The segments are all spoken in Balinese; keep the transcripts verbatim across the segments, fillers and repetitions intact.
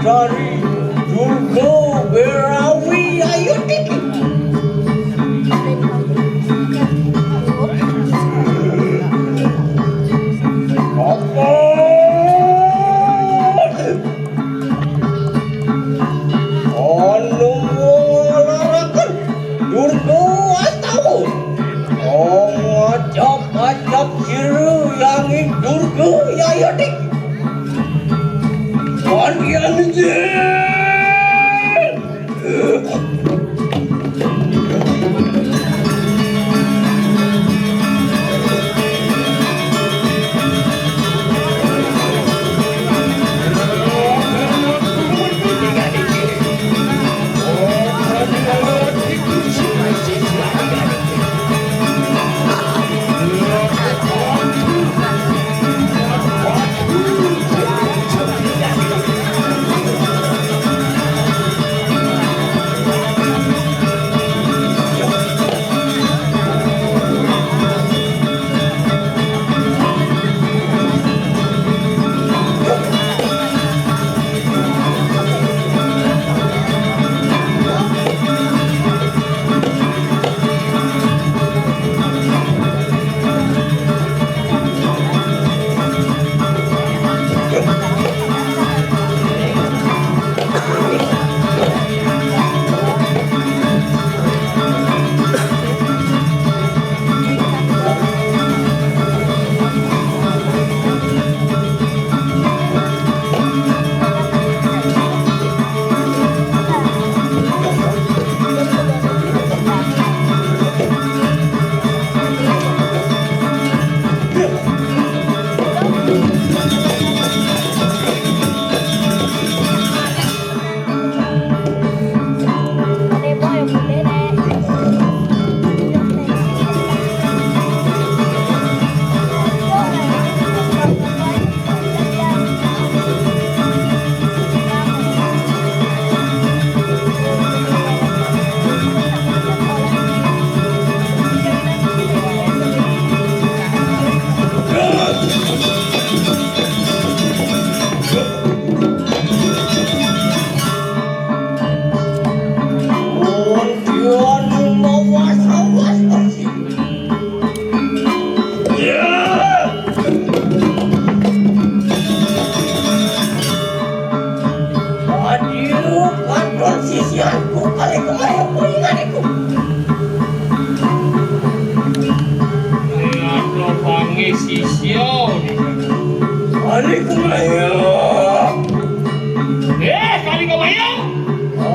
Mencari Durga Berawi, ayo dikit. Apa? Anu ngalaraken Durga Astawa. Ong acap-acap sira yang Durga, ayo dikit. Pandian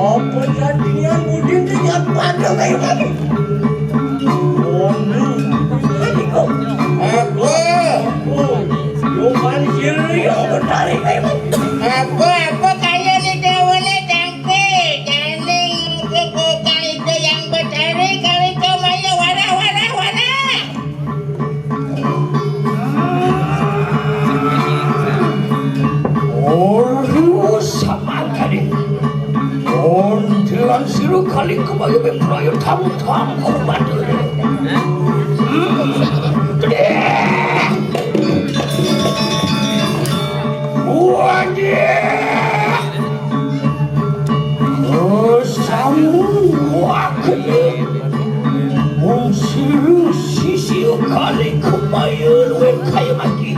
Apa jadian budin dengan pada kayak tadi? Apa? Apa? Yo mancir, yo betari kayak tadi. Apa, apa kaya ni dawane cangkir? Janing kekukan itu yang betari kali kau maya warah, warah, warah. Ora sama kali. Ontelan sira kali kebaya beprayo tam-tam kumat. Hmm. Wajah. Samu wakil. Wong siru sisi kali kebaya luwih kaya mati.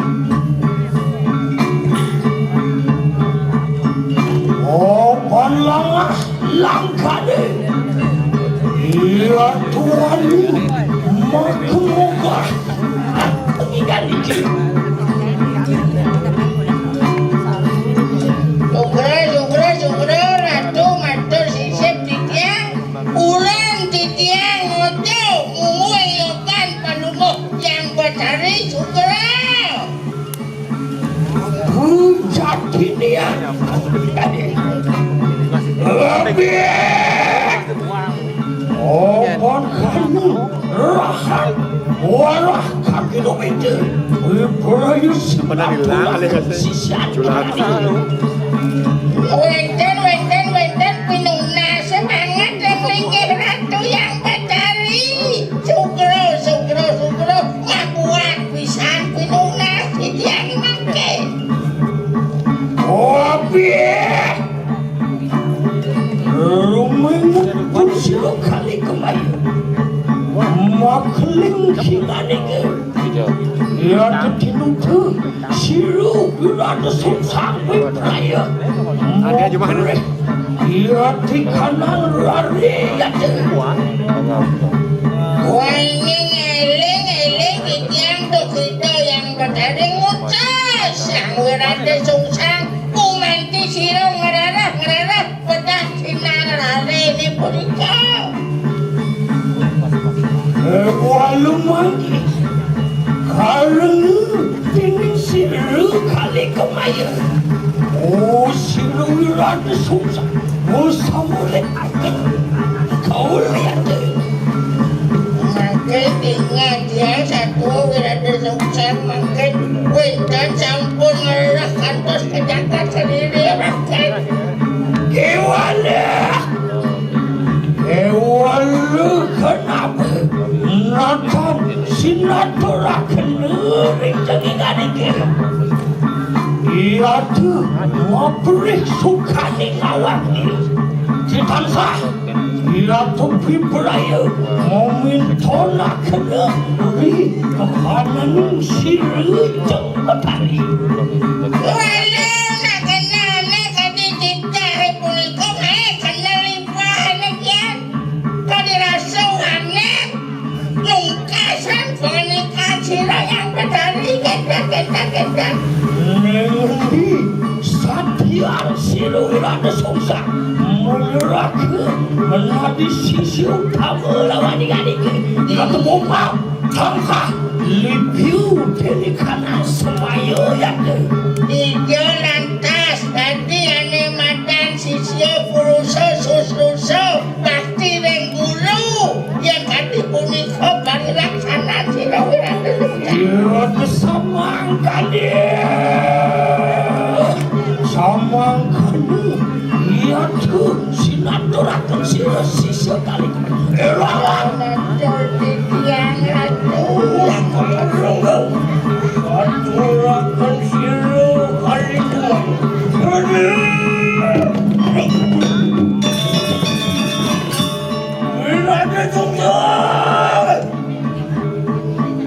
Oh, panlangah langkade. Iya tuan. Maka moga. Ikan iki. Sugra, sugra, sugra, ratu matur sisip titiang. Ulun titiang ojo mungguing yokan panumuh yang betari sugra. Hujat titiang. Lebih. Opan kayu rahat warah kaki domete. Wiprayu sisian. Wenten, wenten, wenten pinungnase banget ring linggih Ratu Yang Batari. Sugro, sugro, sugro, makuat pisan pinungnas titiang mangke. Kopi. Rumenget pun sira kali kemaya. Makling kinganike. Ya tetinutu sira wirata sungsang wipraya. Ade aja mah. Ya tikanan rari ya. Wanging eling-eling titiang Dukita Yang Batari ngutus Sang Wirata Sungsang. Gumanti sira ngrarah-ngrarah pedah sinar rarene punika. Walu mangke karena dening sira kali kemaya. Oh, sira wirata sungsang. Oh, samulih akan kau lihat. Mangke ingat ya, satu wirata sungsang mangke wénten sampun ngerah kantos ke jagat sendiri mangke. Kéwala. Kéwala kenapa? Nonton sinaturaken ring tengingan iki. Iya tuh, mabrih sukani ngawani. Ditansah. Ratu Pibraya memintonaken ri kahanan sira jeng betari. Waduh, nak kenane kadi cicah punika kae kenal limpahane kian. Kadi rasa wanek. Lungkasan pernikahan sira yang betari kita, kita, kita. Ngendi satian sira wirata sungsang menyerahke menadi sisi utama lawan ingani. Ratu Bumpa tangkah lipiu dene kanang semaya yake. Ija lantas dadi ane madan sisia purusa susrusa bakti ring guru. Yen kadi punika parilaksanan sira wirata sungsang. Iya, samangkana. Samangkana. Iya, tuh, sinaturaken sira sisya kali. Elawan. Matur titiang Ratu. Aturaken sira kali. Raden Sungsang!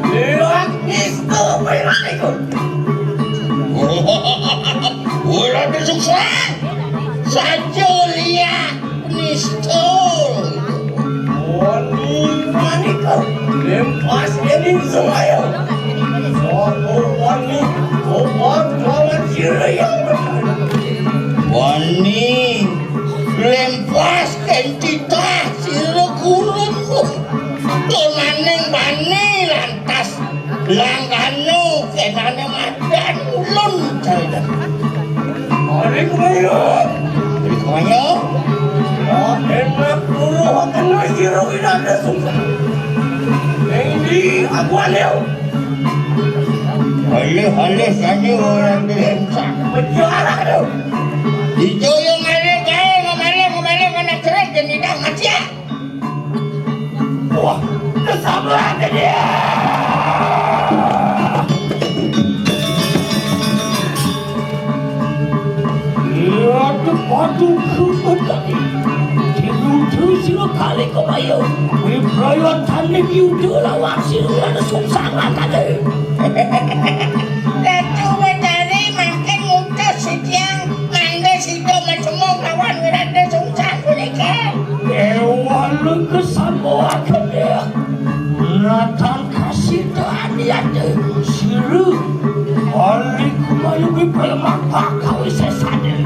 Liwat nistu piraniku. Raden Sungsang! Saja liat nistu. Wani manika lempas dening semaya. Sapa wani obat lawan sira yang benar. Wani. Tempas kentitah sira gurun. Tunaning bani lantas langgana kenane madan ulun carita. Ari kemaya. Ari kemaya. Enak guru kena sira winanda sungkan. Endi aku aleo. Halih-halih saja orang desa. Penjara tu. Ijo yang ada kaya ngamalah-ngamalah anak cerai dan tidak mati. Wah, kesabaran dia. Iya, tepadu kebetani. Dilucu sira kali kemaya. Wibraya tanding yuda lawan sira ada sungsang lakane. Ratu Betari mangkin ngutus sitiang mangda sida macemung lawan Wirata Sungsang punika. Dewa lengkesamba akene. Natang kasih aniate sira. Alih kumayu bipel mapak kawisesane.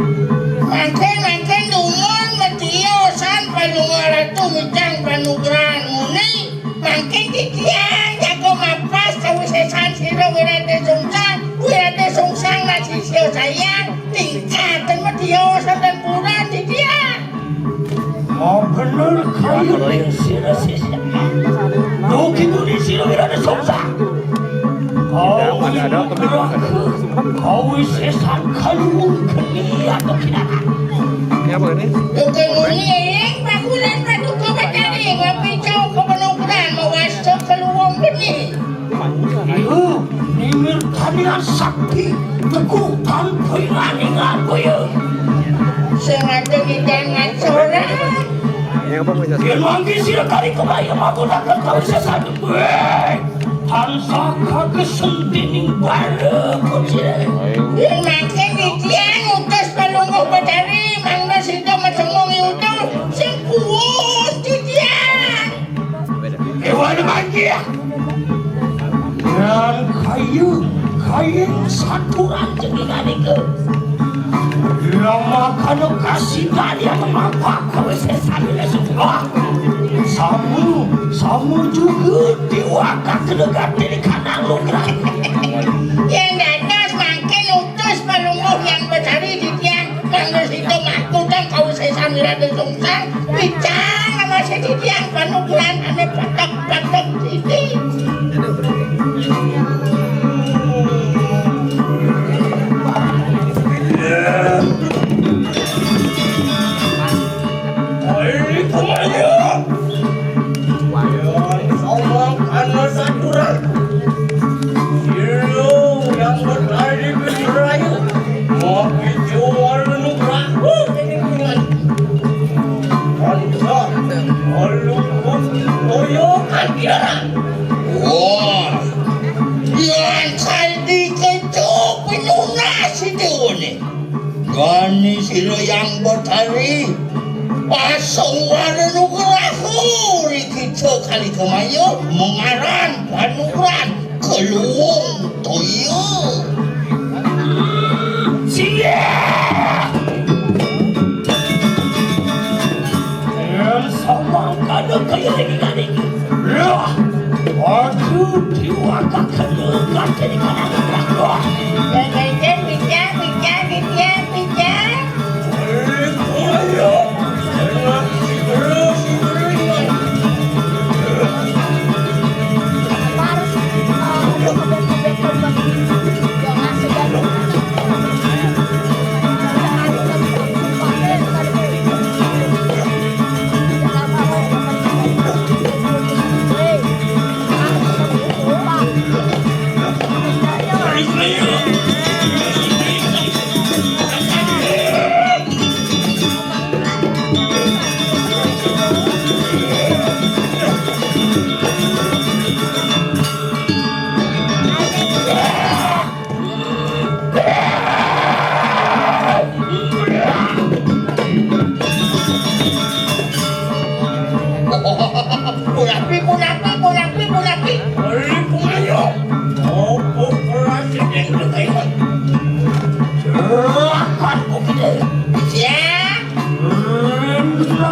Mangkin-mangkin dumun metiosan panungal ratu mijang panugrahan muni. Mangkin titiang jago mapas kawisesan sira Wirate Sungsang, Wirate Sungsang lan sisya saya, tingkatan media sadan puran titiang. Oh, bener kaya ning sira sisya. Dugi budi sira Wirate Sungsang. Kau kawisesan kaluwung keni atau kinana. Ini apa ini? Dugi muni ing pakulan Paduka Betari, ngapica kepenugrahan mawasta kaluwung geni. Iya, mimir kanian sakti, teguh tanpa ingan-ingan, kaya. Sing ada di jangan seorang. Yen mangke sira kari kebaya manggunaken kawisesan. Weh, tansah kagesem dening bara kucing. Yen mangke titiang utus Palungguh Betari, mangda sida macemung yuda, sing puun titiang. Dewane manggih. Lan kayu, kayu saturan jenengan nika. Lamakana kasidan yang mapak kawisesan lesu. Samu, samu juga diwakak negati di kanang lugra. Yen dados mangkin utus Palungguh Hyang Betari titiang, mangda sida makutang kawisesan Wirate Sungsang. Picang masih titiang panugrahan ane patek-patek titi. Ayo, kemana? Ayo, sama karena saturan. Sira yang bertari di Merayu, mau hijau warna nugraha. Mantap, melukut, toyo, kandiran. Wah, yang kai di kejo penunas itu nih. Gani sira yang betari, pasung warna nugraha, rikita kali kemaya, mengaran panugrahan. Keluung toya. Cia! Samangkana kaya lagi tadi. Lah, aku diwakak kena kaki di kanan. Lah. Pica, pica, pica, pica, pica.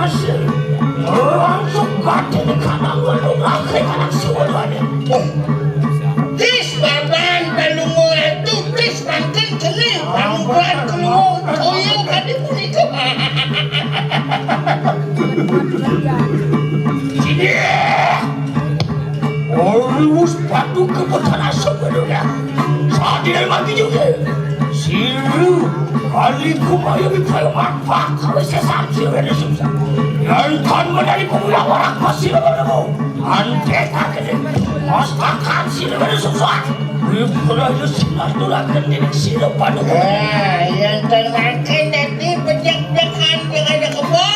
Langsung mati di kandang, lalu ngakri anak si Wadwane. Oh. Tis, Paman, Palungguh Ratu, tis, mangkin kene, panugrahan Kalungguh Toya kadi punika. Sini. Ora wus padu keputusan asup dulu ya. Saat tidak mati juga. Siru, kali kumaya mipaya mapak, kawis sesam siru ada susah. Yang kan menjadi pemuda warak masih ada bertemu. Antek akan mastakan siru ada susah. Ribut aja sinar tulakan diri siru padu. Wah, yang termakin tadi pejak-pejakan yang ada kebo.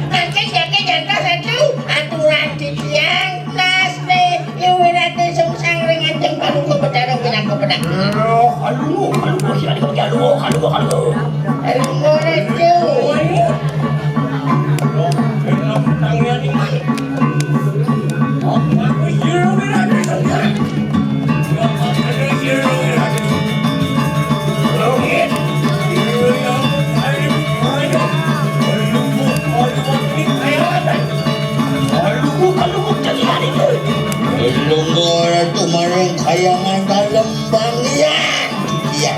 Makin jadi jantan satu aturan titiang. Nasti, iwinati sungsang ring ajeng Palungguh Betara pinaka pedang. Aduh, aduh, aduh, aduh, aduh, aduh. Palungguh Ratu. Lunga Ratu maring Kahyangan Dalem Banggian. Iya.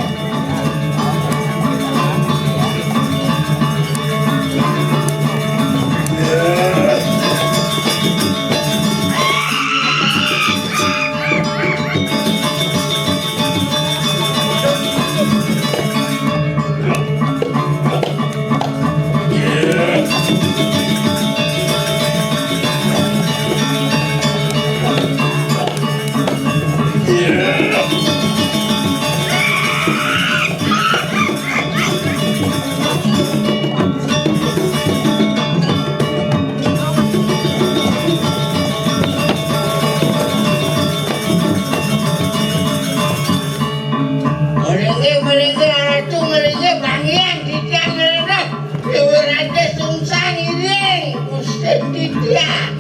Mriki, mriki, Ratu, mriki, Banggian, titiang ngrenek. Déwa Raja Sungsang ngiring, Gusti titiang.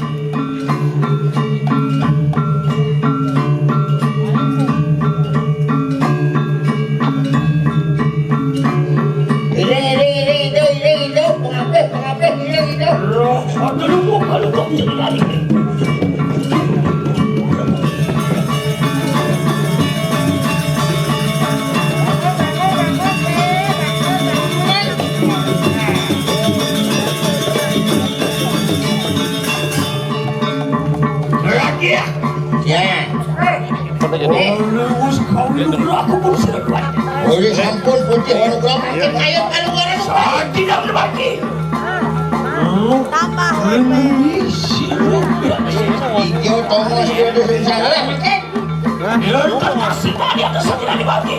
Iring, iring, iring, ido, iring, ido, pangapih, pangapih, iring, ido. Roh, aduh, lupa, lupa, jadi lari. Lagi ya. Ya. Wis kawin aku pun sudah kuat. Wis sampun putih ora kuat. Ayo, kalau ora kuat. Tidak berbagi. Tambah. Iki utawa sing ada sing salah. Ya, masih tadi ada satu lagi bagi.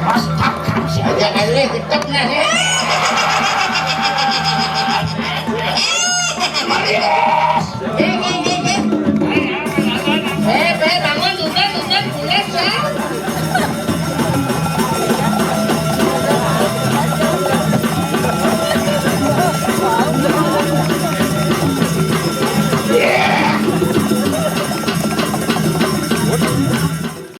Pas takkan sih. Ya, kali tetep nah.